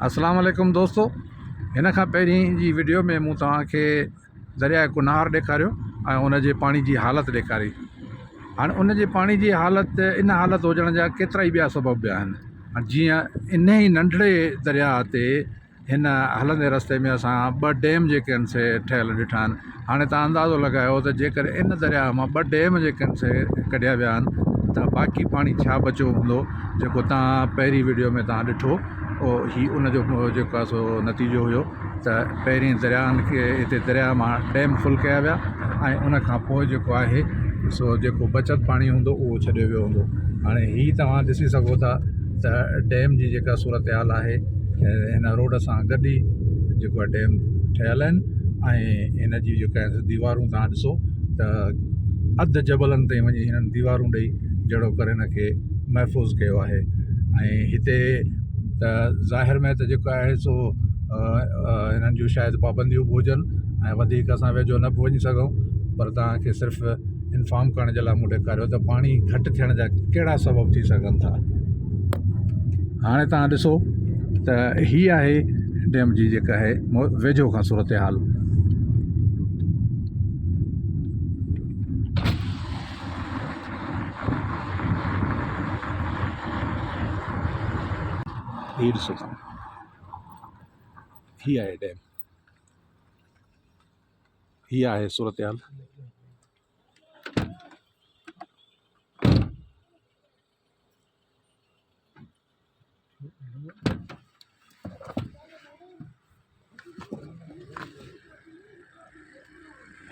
اسلام عليڪم دوستو هن کان پهرين جي وڊيو ۾ مون توهان کي درياء ڪنهار ڏيکاريو ۽ ان جي پاڻي جي حالت ڏيکاري هاڻي ان جي پاڻي جي حالت ان حالت هجڻ جا ڪيترا ئي ٻيا سبب به آهن جيئن ان ئي ننڍڙي درياء تي هن هلندي رستي ۾ اسان ٻه ڊيم جيڪي آهن سي ٺهيل ڏٺا آهن. هاڻي توهان اندازو لڳايو ته جيڪڏهن ان درياهه مان ٻه ڊيم جيڪي آهن سي ڪڍيا ويا آهن ته باقي پاڻي ڇا بچيو هوندو جيڪو توهان پهرين وڊيو ۾ توهان ڏٺو هي ان جو جيڪو آهي سو نتيجو هيو ته پهرين درياهن کي هتي درياهه مان ڊيم فل ڪيا ويا ۽ ان کان پوء جيڪو آهي سو جيڪو بچت پاڻي هوندو اهو ڇڏيو ويو هوندو هاڻي هي توهان ڏسي سگهو ٿا ته ڊيم جي جيڪا صورتحال آهي هن روڊ سان گڏ ئي جيڪو آهي ڊيم ٺهيل آهن ۽ هن جي جيڪا ديوارون توهان ڏسو ته اڌ جبلن تائين وڃي هنن ديوارون ڏئي جهڙو ڪر هن کي محفوظ ڪيو آهي ۽ هتي ته ظاهر ۾ ته جيڪو آهي سو هنن جون شايد پابنديون به هجن ۽ وڌيڪ اسان ويجهو نه به وڃي سگهون پر توهان کي صرف انفارم ڪرڻ جي لاء مون ڏيکاريو ته پاڻي گهٽ ٿيڻ جا ڪهڙا سبب ٿي سگهن ٿا. هاڻي توهان ڏسو ته هي آهي ڊيم جي جيڪا آهي ويجهو کان صورتحال. هي ڏسو توهان هي آهي ڊيم هي آهي صورتحال.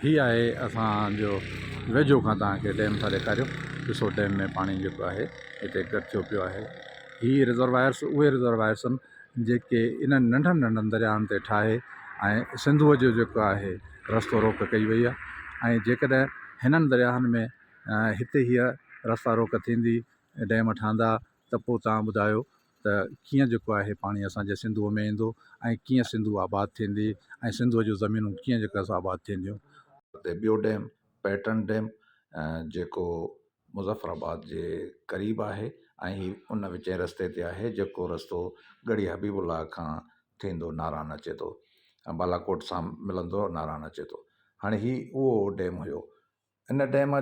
هي آهي اسان جو ويجهو کان توهان کي ڊيم ٿا ڏيکاريون ڏسو ڊيم ۾ پاڻي جيڪو آهي هتي گڏ ٿيو پيو آهي هي رزروائرس اهي رزروائرس آهن جيڪي انهن ننڍن ننڍن درياهن تي ٺاهي ۽ سنڌوء جو جيڪو آهي رستو روڪ ڪئي وئي آهي ۽ جيڪڏهن هنن درياهن ۾ هتي هيء رستا روڪ ٿيندي ڊيم ٺهندا ته پوء توهان ٻڌايو ته ڪيئن جيڪو آهي پاڻي اسان جي سنڌوء ۾ ايندو ۽ ڪيئن سنڌو آباد ٿيندي ۽ سنڌوء جون زمينون ڪيئن جيڪو آهي سو آباد ٿينديون. تي ٻيو ڊيم پيٽن ڊيم جيڪو مظفر آباد جي قريب آهي ۽ هي ان وچين رستي تي آهي جيڪو رستو ڳڙهي حبيب الله کان ٿيندو ناران اچي ٿو ۽ بالاڪوٽ سان ملندو ناران اچي ٿو هاڻي هي اهو ڊيم هيو ان ڊيم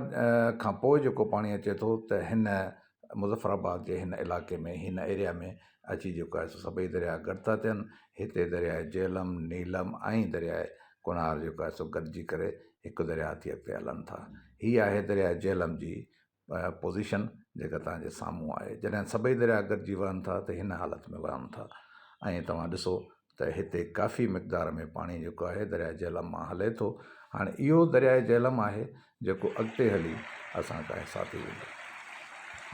کان پوء جيڪو پاڻي اچي ٿو ته هن مظفر آباد جي هن علائقي ۾ هن ايريا ۾ اچي جيڪو آهي سو سڀئي درياء گڏ ٿا ٿين هتي درياء جهلم نيلم ۽ درياء ڪنار جيڪو آهي سو گڏجي ڪري هڪ درياء ٿي اڳتي هلن ٿا. هي آهي درياء جهلم جي پوزيشن جيڪا توهان جي سامهون آهي. جڏهن سڀئي درياء گڏجي وهن ٿا ته هن حالت ۾ وهن ٿا ۽ توهان ڏسو ته هتي ڪافي مقدار ۾ پاڻي جيڪو آهي درياء جهلم مان هلي ٿو. هاڻي اهو درياء جهلم آهي جيڪو اڳتي هلي اسان کان حصا ٿي ويندو.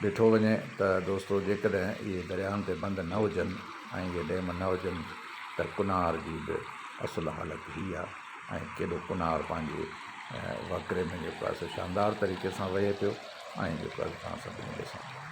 ڏٺو وڃي ته دوستو جيڪڏهن اهي درياهن تي بند نه هجن ۽ اهي ڊيم نه هجن ته ڪنار جي به اصل حالت هي آ ۽ ڪيڏو ڪنار پنهنجي وهڪري ۾ جيڪو آهي سو شاندار طريقي سان وهي پيو ۽ جيڪو آهي سو توهان سڀني جي سامهون.